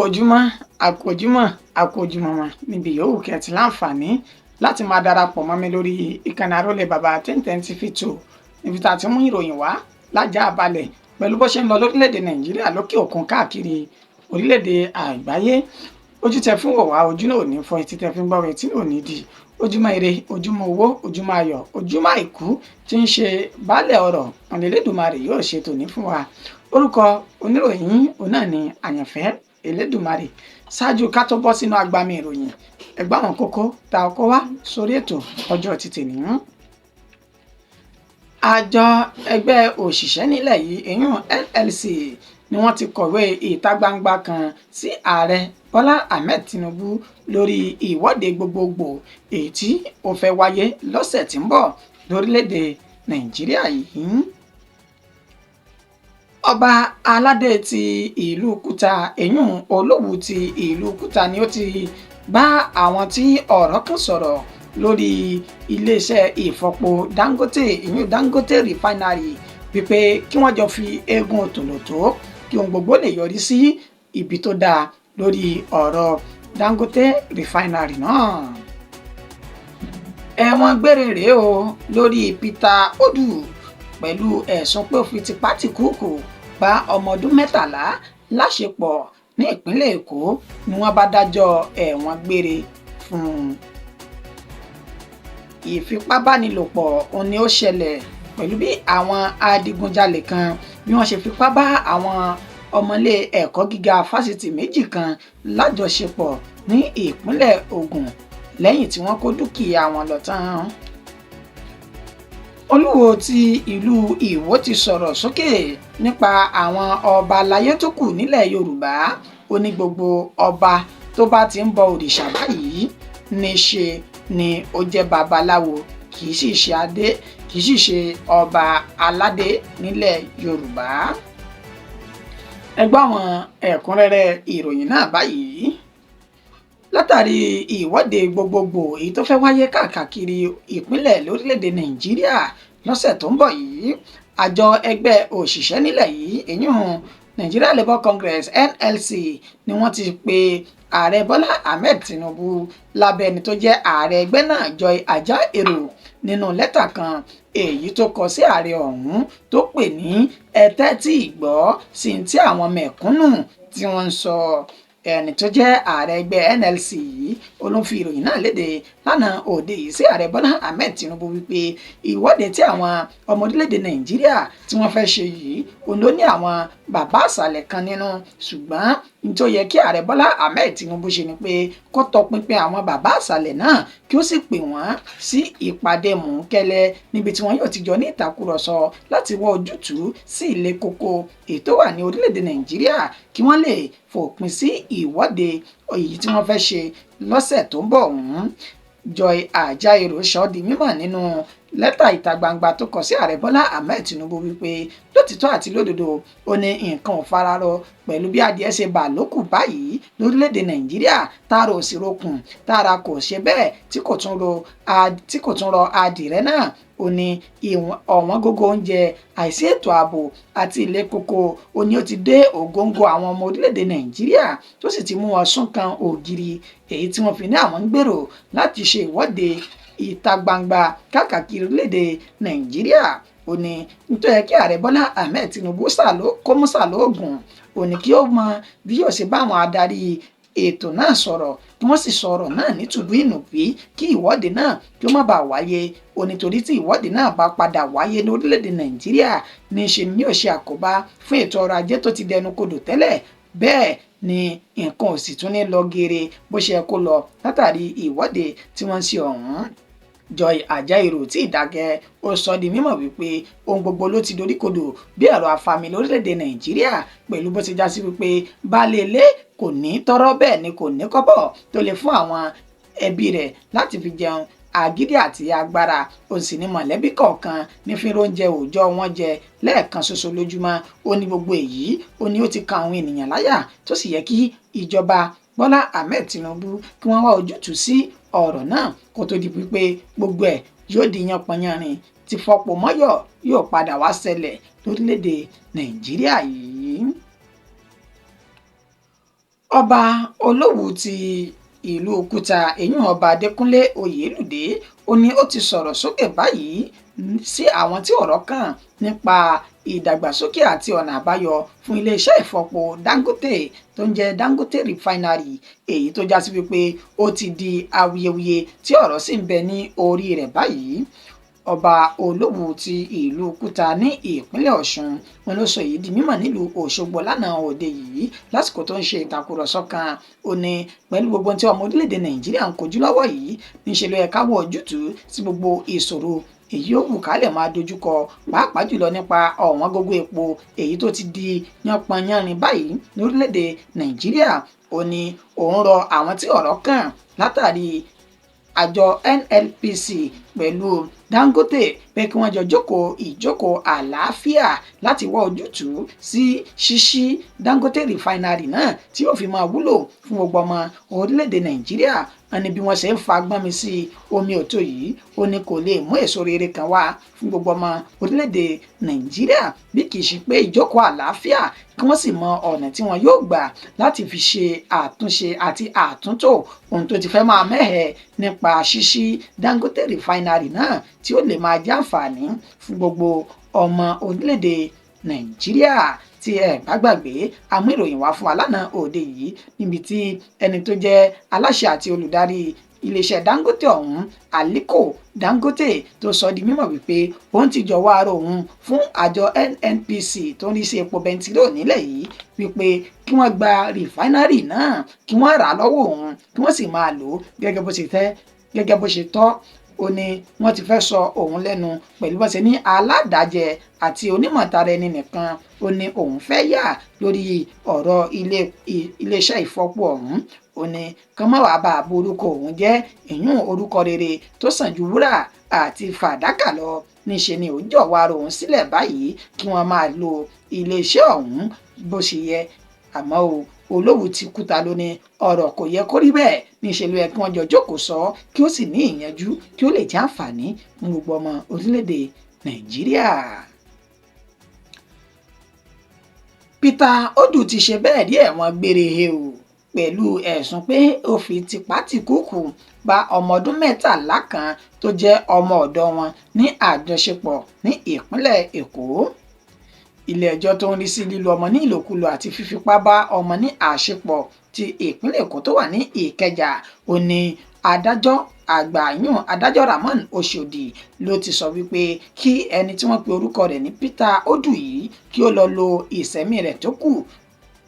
Ojúmọ́, a kú ojúmọ́, a kú ojúmọmọ níbi yòówù kẹ́ ẹ ti láǹfààní láti máa darapọ̀ mọ́ mi lórí ìkànnì Àrólé Bàbá 1010 TV 2, níbi tá a ti mú ìròyìn wá lájà balẹ̀ pẹ̀lú bó ṣe ń lọ lórílẹ̀‐èdè Nàìjíríà, lókè òkun, káàkiri orílẹ̀‐èdè àgbáyé. Ojú tẹ fún wò wá, ojú náà ò ní fọ́. Etí tẹ fi ń gbọ́, etí náà ò ní di. Ojúmọ́ ire, ojúmọ́ owó, ojúmọ́ ayọ̀, ojúmọ́ àìkú tí ń ṣe baálẹ̀ ọ̀rọ̀ Elédùmarè yóò ṣe tòní fún wa. Orúkọ oníròyìn òun náà ni Àyànfẹ́ Elédùmarè. Ṣáájú ká tó bọ́ sínú agbami ìròyìn, ẹgbẹ́ àwọn kókó tá a kó wá sórí ètò ọjọ́ títì nìyẹn. Àjọ ẹgbẹ́ òṣìṣẹ́ nílẹ̀ yìí, ìyún NLC, ni wọ́n ti kọ̀wé ìta gbangba kan sí Ààrẹ Bọ́lá Ahmed Tinubu lórí ìwọ́de gbogbogbò èyí tí ó fẹ́ wáyé lọ́sẹ̀ tí ń bọ̀ lórílẹ̀‐èdè Nàìjíríà yìí. Ọba aládé ti ìlú Kúta, ìyún Olówu ti ìlú Kúta, ni ó ti bá àwọn tí ọ̀rọ̀ kan sọ̀rọ̀ lórí iléeṣẹ́ ìfọpo Dangote, ìyún Dangote Refinery, wípé kí wọ́n jọ fi eegun tòlótó kí ohun gbogbo lè yọrí sí ibi tó dáa lórí ọ̀rọ̀ Dangote Refinery náà. Ẹ̀wọ̀n gbére rèé o lórí Peter Odu pẹ̀lú ẹ̀sùn pé ó fi tipátìkúùkù bá ọmọ ọdún 13 láṣepọ̀ ní ìpínlẹ̀ Èkó, ni wọ́n bá dájọ́ ẹ̀wọ̀n gbére fún un. Ìfipábánilòpọ̀ òun ni ó ṣẹlẹ̀ pẹ̀lú bí àwọn adigunjalè kan bí wọ́n ṣe fipá bá àwọn ọmọlé ẹ̀kọ́ gíga fásitì méjì kan lájọṣepọ̀ ní ìpínlẹ̀ Ògùn lẹ́yìn tí wọ́n kó dúkìá wọn lọ tán. Olúwo ti ìlú Ìwó ti sọ̀rọ̀ sókè nípa àwọn ọba aláyé tó kù nílẹ̀ Yorùbá. Ó ní gbogbo ọba tó bá ti ń bọ òrìṣà báyìí níṣe ni ó jẹ́ babaláwo, kì í sì ṣe adé, kì í sì ṣe ọba aládé nílẹ̀ Yorùbá. Ẹ gbọ́ àwọn ẹ̀kúnrẹ́rẹ́ ìròyìn náà báyìí. Látàrí ìwọ́de gbogbogbò èyí tó fẹ́ wáyé káàkiri ìpínlẹ̀ lórílẹ̀‐èdè Nàìjíríà lọ́sẹ̀ tó ń bọ̀ yìí, àjọ ẹgbẹ́ òṣìṣẹ́ nílẹ̀ yìí, ìyún Nigeria Labour Congress, NLC, ni wọ́n ti pe Ààrẹ Bọ́lá Ahmed Tinubu lábẹ́ ẹni tó jẹ́ ààrẹ ẹgbẹ́ náà, Joy Ajaero, nínú lẹ́tà kan èyí tó kọ sí ààrẹ ọ̀hún tó pè ní ẹ̀tẹ́ tí ìgbọ́ sí tí àwọn mẹ̀kúnnù tí wọ́n ń sọ. Ẹni tó jẹ́ ààrẹ ẹgbẹ́ NLC yìí ó ló ń fi ìròyìn náà léde lánàá òde yìí sí Ààrẹ Bọ́lá Ahmed Tinubu wípé ìwọ́de tí àwọn ọmọ orílẹ̀-èdè Nàìjíríà tí wọ́n fẹ́ ṣe yìí, òun ló ní àwọn bàbá àṣàlẹ̀ kan nínú, ṣùgbọ́n ní tó yẹ kí Ààrẹ Bọ́lá Ahmed Tinubu ṣe ni pé kó tọpinpin àwọn bàbá àṣàlẹ̀ náà, kí ó sì pè wọ́n sí ìpàdé mùúkẹ́lẹ́ níbi tí wọ́n yóò ti jọ ní ìtàkùrọ̀sọ láti wá ojútùú sí ilé koko èyí tó wà ní orílẹ̀-èdè Nàìjíríà, kí wọ́n lè fòpin sí ìwọ́de èyí tí wọ́n fẹ́ ṣe lọ́sẹ̀ tó ń bọ̀ ọ̀hún. Joy Ajaero sọ di mímọ̀ nínú lẹ́tà ìta gbangba tó kọ sí Ààrẹ Bọ́lá Ahmed Tinubu wípé lótìtọ́ àti lódodo, ó ní nǹkan ò fararọ pẹ̀lú bí adìẹ ṣe bà lókù báyìí lórílẹ̀‐èdè Nàìjíríà, tára ò sì rokùn, tára kò ṣe bẹ́ẹ̀ tí kò tún rọ adìrẹ náà. Ó ní ọ̀wọ́n gógó oúnjẹ, àìsí ètò ààbò àti ilé koko, ó ní ó ti dé ògóńgó àwọn ọmọ orílẹ̀-èdè Nàìjíríà, tó sì ti mú wọn sún kan ògiri, èyí tí wọ́n fi ní àwọn ń gbèrò láti ṣe ìwọ́de ìta gbangba káàkiri orílẹ̀-èdè Nàìjíríà. Ó ní nítorí kí Ààrẹ Bọ́lá Ahmed Tinubu kó mú sàlóògùn, ó ní kí ó mọ bí yóò ṣe bá àwọn adarí ètò náà sọ̀rọ̀, kí wọ́n sì sọ̀rọ̀ náà nítùbí ìnùbí, kí ìwọ́de náà kí ó má bàa wáyé. Ó nítorí tí ìwọ́de náà bá padà wáyé lórílẹ̀‐èdè Nàìjíríà, ní í ṣe ni yóò ṣe àkóbá fún ètò ọrọ̀ ajé tó ti dẹnu kodò tẹ́lẹ̀. Bẹ́ẹ̀ ni nǹkan ò sì tún ní lọ geere bó ṣe kó lọ látàrí ìwọ́de tí wọ́n ń ṣe ọ̀hún. Joy Ajaero tí ìdákẹ́, ó sọ di mímọ̀ wípé ohun gbogbo ló ti doríkodò bí ẹ̀rọ afami lórílẹ̀‐èdè Nàìjíríà, pẹ̀lú bó ti já sí wípé baálé ilé kò ní tọ́rọ́, bẹ́ẹ̀ ni kò ní kọ́bọ̀ tó lè fún àwọn ẹbí rẹ̀ láti fi jẹun. Àgídí àti agbára ó sì ní mọ̀lẹ́bí kọ̀ọ̀kan ní fi oúnjẹ òòjọ́ wọn jẹ lẹ́ẹ̀kan ṣoṣo lójúmọ́. Ó ní gbogbo èyí, ó ní ó ti kan àwọn ènìyàn láyà, tó sì yẹ kí ìjọba Bọ́lá Ahmed Tinubu kí wọ́n wá ojútùú sí ọ̀rọ̀ náà kó tó di wípé gbogbo ẹ̀ yóò di yánpọnyánrin tí fọpọ̀ mọ́yọ̀ yóò padà wá ṣẹlẹ̀ lórílẹ̀‐èdè Nàìjíríà yìí. Ọba Olówu ti ìlú Kúta, eyín Ọba Adékúnlé Oyèlúdé, ó ní ó ti sọ̀rọ̀ sókè báyìí sí àwọn tí ọ̀rọ̀ kàn nípa ìdàgbàsókè àti ọ̀nà àbáyọ fún iléeṣẹ́ ìfọpo Dangote tó ń jẹ́ Dangote Refinery, èyí tó já sí wípé ó ti di awuyewuye tí ọ̀rọ̀ sì ń bẹ ní orí rẹ̀ báyìí. Ọba Olówu ti ìlú Kúta ní ìpínlẹ̀ Ọ̀ṣun wọn ló sọ èyí di mímọ̀ nílùú Òṣogbo lánàá òde yìí lásìkò tó ń ṣe ìtàkùrọ̀sọ kan. Ó ní pẹ̀lú gbogbo tí ọmọ orílẹ̀-èdè Nàìjíríà ń kojú lọ́wọ́ yìí, níṣe ló yẹ ká wọ ojútùú sí gbogbo ìṣòro èyí ó wù ká lè máa dojúkọ, pàápàá jùlọ nípa ọ̀wọ́n gógó epo èyí tó ti di yánpọnyánrin báyìí lórílẹ̀-èdè Nàìjíríà. Ó ní òun rọ àwọn tí ọ̀rọ̀ kàn látàrí àjọ NNPC pẹ̀lú Dangote pé kí wọ́n jọ jókòó ìjókòó àlàáfíà láti wá ojútùú sí ṣíṣí Dangote Refinery náà tí yóò fi máa wúlò fún gbogbo ọmọ orílẹ̀-èdè Nàìjíríà. Wọ́n ní bí wọ́n ṣe ń fa gbọ́nmi sí omi òtó yìí, ó ní kò lè mú èso rere kan wá fún gbogbo ọmọ orílẹ̀-èdè Nàìjíríà bí kì í ṣe pé ìjókòó àlàáfíà, kí wọ́n sì mọ ọ̀nà tí wọn yóò gbà láti fi ṣe àtúnṣe àti àtúntò ohun tó ti fẹ́ máa mẹ́hẹ̀ nípa ṣíṣí Dangote Refinery náà tí ó lè máa jẹ́ àǹfààní fún gbogbo ọmọ orílẹ̀-èdè Nàìjíríà. Tí ẹ bá gbàgbé, a mú ìròyìn wá fún wa lánàá òde yìí níbi tí ẹni tó jẹ́ aláṣẹ àti olùdarí iléeṣẹ́ Dangote ọ̀hún, Aliko Dangote, tó sọ di mímọ̀ wípé òun ti jọ̀wọ́ ara òun fún àjọ NNPC tó ń rí sí epo bẹntiró nílẹ̀ yìí wípé kí wọ́n gba rìfáínárì náà, kí wọ́n rà á lọ́wọ́ òun, kí wọ́n sì máa lò ó gẹ́gẹ́ bó ṣe tẹ́ gẹ́gẹ́ bó ṣe tọ́. Ó ní wọ́n ti fẹ́ sọ òun lẹ́nu pẹ̀lú bó ṣe ní aládàjẹ àti onímọ̀tara ẹni nìkan. Ó ní òun fẹ́ yà lórí ọ̀rọ̀ iléeṣẹ́ ìfọpo ọ̀hún. Ó ní kán má wàá bá orúkọ òun jẹ́, ìyún orúkọ rere tó sàn ju wúrà àti fàdákà lọ. Níṣe ni òun jọ̀wọ́ ara òun sílẹ̀ báyìí kí wọ́n máa lo iléeṣẹ́ ọ̀hún bó ṣe yẹ. Àmọ́ o, Olówu ti Kúta ló ní ọ̀rọ̀ kò yẹ kó rí bẹ́ẹ̀, níṣe ló yẹ kí wọ́n jọ jókòó sọ kí ó sì ní ìyanjú kí ó lè jẹ́ àǹfààní fún gbogbo ọmọ orílẹ̀-èdè Nàìjíríà. Peter Odu ti ṣe bẹ́ẹ̀ rí ẹ̀wọ̀n gbére he o pẹ̀lú ẹ̀sùn pé ó fi tipátìkúùkù bá ọmọ ọdún 13 kan tó jẹ́ ọmọ ọ̀dọ̀ wọn ní àjọṣepọ̀ ní ìpínlẹ̀ Èkó. Ilé-ẹjọ́ tó ń rí sí lílo ọmọ ní ìlòkulò àti fífipá bá ọmọ ní àṣepọ̀ ti ìpínlẹ̀ Èkó tó wà ní Ìkẹjà, ó ní adájọ́ àgbà yún adájọ́ Ramon Oshodi ló ti sọ wípé kí ẹni tí wọ́n pe orúkọ rẹ̀ ní Peter Odu yìí kí ó lọ lo ìsẹ̀mí rẹ̀ tó kù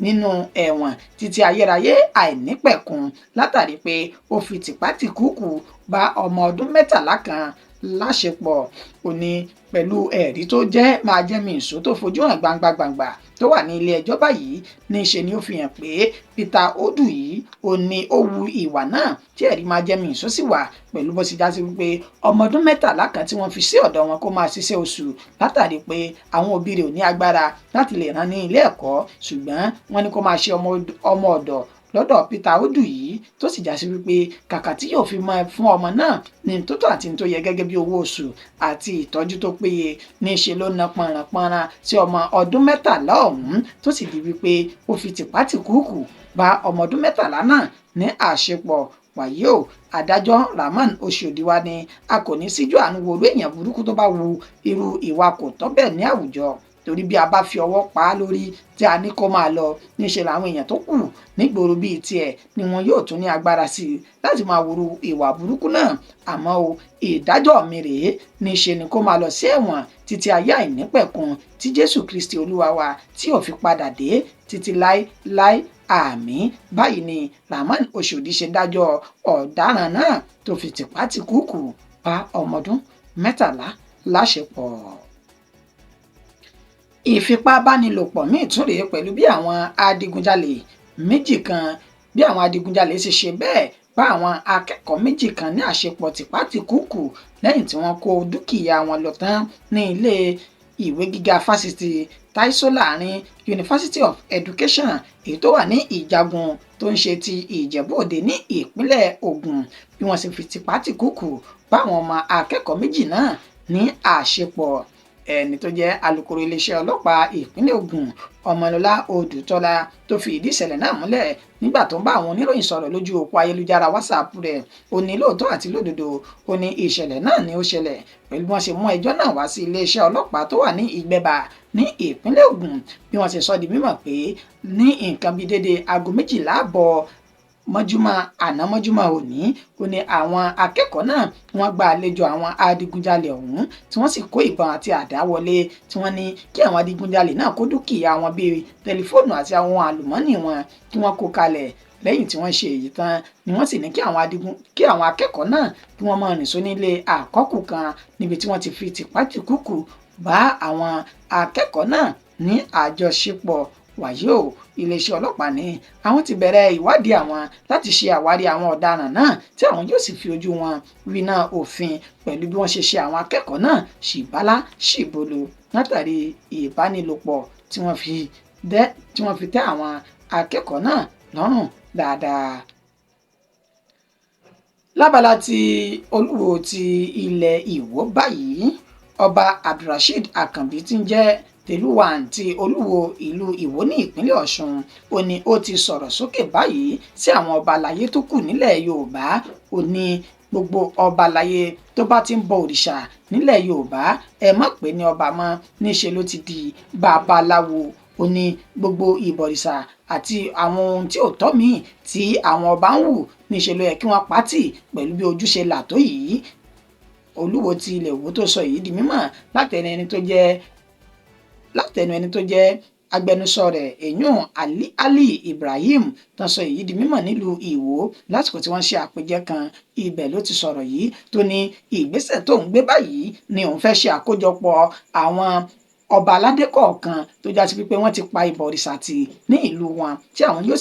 nínú ẹ̀wọ̀n títí ayérayé àìnípẹ̀kun látàrí pé ó fi tìpátìkúùkù bá ọmọ ọdún 13 kan láṣepọ̀. Ó ní pẹ̀lú ẹ̀rí tó jẹ́ máa jẹ́ mi ìṣó tó fojú hàn gbangba gbangba tó wà ní ilé ẹjọ́ báyìí, níṣe ni ó fi hàn pé Peter Odu yìí ó ní ó wu ìwà náà tí ẹ̀rí máa jẹ́ mi ìṣó sì wà pẹ̀lú bó ṣe já sí wípé ọmọ ọdún 13 kan tí wọ́n fi sí ọ̀dọ̀ wọn kó máa ṣiṣẹ́ oṣù látàrí pé àwọn òbí rẹ̀ ò ní agbára láti lè rán ní ilé ẹ̀kọ́, ṣùgbọ́n wọ́n ní kó máa ṣe ọmọ ọ̀dọ̀ lọ́dọ̀ Peter Odu yìí, tó sì já sí wípé kàkà tí yóò fi máa fún ọmọ náà ní tó tọ́ àti tó yẹ gẹ́gẹ́ bí owó oṣù àti ìtọ́jú tó péye, níṣe ló na pọnranpọnran sí ọmọ ọdún 13 ọ̀hún, tó sì di wípé ó fi tìpátìkúùkù bá ọmọ ọdún 13 náà ní àṣepọ̀. Wàyí o, adájọ́ Ramon Oshodi wá ní a kò ní síjú àánú wo irú èèyàn burúkú tó bá wu irú ìwà kò tọ́ bẹ́ẹ̀ ní àwùjọ, torí bí a bá fi ọwọ́ pa á lórí tí a ní kó máa lọ, níṣe làwọn èèyàn tó kù nígboro bíi tiẹ̀ ni wọn yóò tún ní agbára sí i láti máa wúru ìwà burúkú náà. Àmọ́ o, ìdájọ́ mi rèé, níṣe ni kó máa lọ sí ẹ̀wọ̀n títí ayé àìnípẹ̀kun tí Jésù Kristi Olúwa wa tí ò fi padà dé títí láéláé, àmín. Báyìí ni Ramon Oshodi ṣe dájọ́ ọ̀daràn náà tó fi tìpátìkúùkù bá ọmọ ọdún 13 láṣepọ̀. Ìfipábánilòpọ̀ míì tún rèé pẹ̀lú bí àwọn adigunjalè méjì kan bí àwọn adigunjalè ṣe ṣe bẹ́ẹ̀ bá àwọn akẹ́kọ̀ọ́ méjì kan ní àṣepọ̀ tìpátìkúùkù lẹ́yìn tí wọ́n kó dúkìá wọn lọ tán ní ilé ìwé gíga fásitì Taiso Láàrin University of Education èyí tó wà ní Ìjagun tó ń ṣe ti Ìjẹ̀bú Òde ní ìpínlẹ̀ Ògùn, bí wọ́n ṣe fi tìpátìkúùkù bá àwọn ọmọ akẹ́kọ̀ọ́ méjì náà ní àṣepọ̀. Ẹni tó jẹ́ alukoro iléeṣẹ́ ọlọ́pàá ìpínlẹ̀ Ògùn, Ọmọlọ́lá Odùtọ́lá, tó fi ìdí ìṣẹ̀lẹ̀ náà múlẹ̀ nígbà tó ń bá àwọn oníròyìn sọ̀rọ̀ lójú òpó ayélujára WhatsApp rẹ̀, ó ní lóòótọ́ àti lódodo, ó ní ìṣẹ̀lẹ̀ náà ni ó ṣẹlẹ̀ pẹ̀lú bí wọ́n ṣe mú ẹjọ́ náà wá sí iléeṣẹ́ ọlọ́pàá tó wà ní Ìgbẹ́bà ní ìpínlẹ̀ Ògùn. Bí wọ́n ṣe sọ di mímọ̀ pé ní nǹkan bíi dédé aago 12 àbọ̀ mọ́júmọ́ àná mọ́júmọ́ òní, ó ní àwọn akẹ́kọ̀ọ́ náà wọ́n gba àlejò àwọn adigunjalè ọ̀hún, tí wọ́n sì kó ìbọn àti àdá wọlé, tí wọ́n ní kí àwọn adigunjalè náà kó dúkìá wọn bíi tẹlifóònù àti àwọn àlùmọ́ọ́nì wọn kí wọ́n kó kalẹ̀. Lẹ́yìn tí wọ́n ṣe èyí tán ni wọ́n sì ní kí àwọn akẹ́kọ̀ọ́ náà kí wọ́n máa rìn sónílé àkọ́kù kan níbi tí wọ́n ti fi tìpátìkúùkù bá àwọn akẹ́kọ̀ọ́ náà ní àjọṣepọ̀. Wàyí o, iléeṣẹ́ ọlọ́pàá ní àwọn ti bẹ̀rẹ̀ ìwádìí àwọn láti ṣe àwárí àwọn ọ̀daràn náà, tí àwọn yóò sì fi ojú wọn winá òfin pẹ̀lú bí wọ́n ṣe ṣe àwọn akẹ́kọ̀ọ́ náà ṣìbálá ṣìbolo látàrí ìbánilòpọ̀ tí wọ́n fi tẹ́ àwọn akẹ́kọ̀ọ́ náà lọ́rùn dáadáa. Lábala ti Olúwo ti ilẹ̀ Ìwó báyìí, Ọba Abdulrasheed Àkànbí tí ń jẹ́ Tèlúwàn ti Olúwo ìlú Ìwó ní ìpínlẹ̀ Ọ̀ṣun, ó ní ó ti sọ̀rọ̀ sókè báyìí sí àwọn ọba aláyé tó kù nílẹ̀ Yorùbá. Ó ní gbogbo ọba aláyé tó bá ti ń bọ òrìṣà nílẹ̀ Yorùbá, ẹ má pè ní ọba mọ́, níṣe ló ti di babaláwo. Ó ní gbogbo ìbọ̀rìṣà àti àwọn ohun tí ò tọ́ míì tí àwọn ọba ń wù níṣe ló yẹ kí wọ́n pátì pẹ̀lú bí ojúṣe là tó yìí. Olúwo ti ilẹ̀ Ìwó tó sọ èyí di mímọ̀ látẹnu ẹni tó jẹ́ agbẹnusọ rẹ̀, èyún Ali Ibrahim, tán sọ èyí di mímọ̀ nílùú Ìwó lásìkò tí wọ́n ṣe àpèjẹ kan. Ibẹ̀ ló ti sọ̀rọ̀ yìí tó ní ìgbésẹ̀ tó ń gbé báyìí ni òun fẹ́ ṣe àkójọpọ̀ àwọn ọba aládé kọ̀ọ̀kan tó já sí pé wọ́n ti pa ìbọ̀rìṣà tì ní ìlú wọn, tí àwọn yóò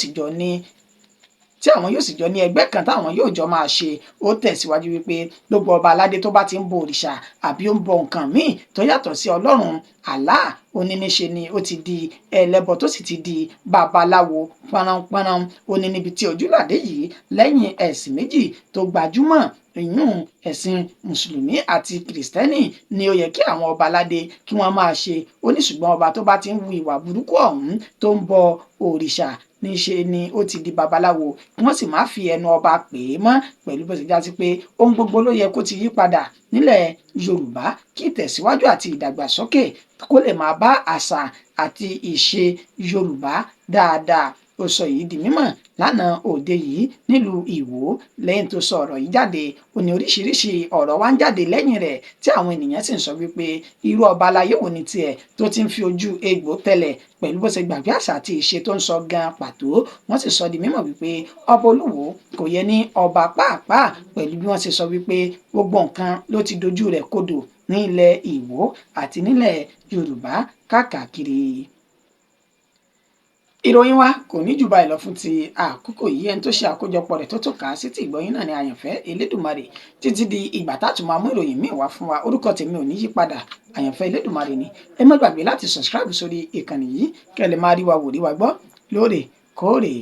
sì jọ ní ẹgbẹ́ kan táwọn yóò jọ máa ṣe. Ó tẹ̀síwájú wípé gbogbo ọba aládé tó bá ti ń bọ òrìṣà àbí ó ń bọ nǹkan míì tó yàtọ̀ sí Ọlọ́run Allah, ó ní níṣe ni ó ti di ẹlẹ́bọ tó sì ti di babaláwo pọ́nránpọ́nrán. Ó ní níbi tí ojúlàdé yìí lẹ́yìn ẹ̀sìn méjì tó gbajúmọ̀, ìyún ẹ̀sìn mùsùlùmí àti kìrìsìtẹ́nì, ni ó yẹ kí àwọn ọba aládé kí wọ́n máa ṣe. Ó ní ṣùgbọ́n ọba tó bá ti ń hu ìwà burúkú ọ̀hún tó ń bọ òrìṣà níṣe ni ó ti di babaláwo, kí wọ́n sì má fi ẹnu ọba pè é mọ́. Pẹ̀lú bó ṣe já sí pé ohun gbogbo ló yẹ kó ti yí padà nílẹ̀ Yorùbá kí ìtẹ̀síwájú àti ìdàgbàsókè kó lè máa bá àṣà àti ìṣe Yorùbá dáadáa. Ó sọ èyí di mímọ̀ lánàá òde yìí nílùú Ìwó. Lẹ́yìn tó sọ ọ̀rọ̀ yìí jáde, ó ní oríṣiríṣi ọ̀rọ̀ wá ń jáde lẹ́yìn rẹ̀ tí àwọn ènìyàn sì ń sọ wípé irú ọba aláyé wo ni tiẹ̀ tó ti ń fi ojú egbò tẹ̀lẹ̀ pẹ̀lú bó ṣe gbàgbé àṣà àti ìṣe tó ń sọ gan pàtó. Wọ́n sì sọ di mímọ̀ wípé ọba Olúwo kò yẹ ní ọba pàápàá pẹ̀lú bí wọ́n ṣe sọ wípé gbogbo nǹkan ló ti dojú rẹ̀ kodò ní ilẹ̀ Ìwó àti nílẹ̀ Yorùbá káàkiri. Ìròyìn wa kò ní jù báyìí lọ fún ti àkókò yìí. Ẹni tó ṣe àkójọpọ̀ rẹ̀ tó tó kà á sí ti ìgbọ́yìn náà ni Àyànfẹ́ Elédùmarè. Títí di ìgbà tá a tún máa mú ìròyìn míì wá fún wa, orúkọ tèmi ò ní yí padà, Àyànfẹ́ Elédùmarè ni. Ẹ má gbàgbé láti subscribe sórí ìkànnì yìí kẹ́ lè máa rí wa wò rí wa gbọ́ lóòrèkóòrè.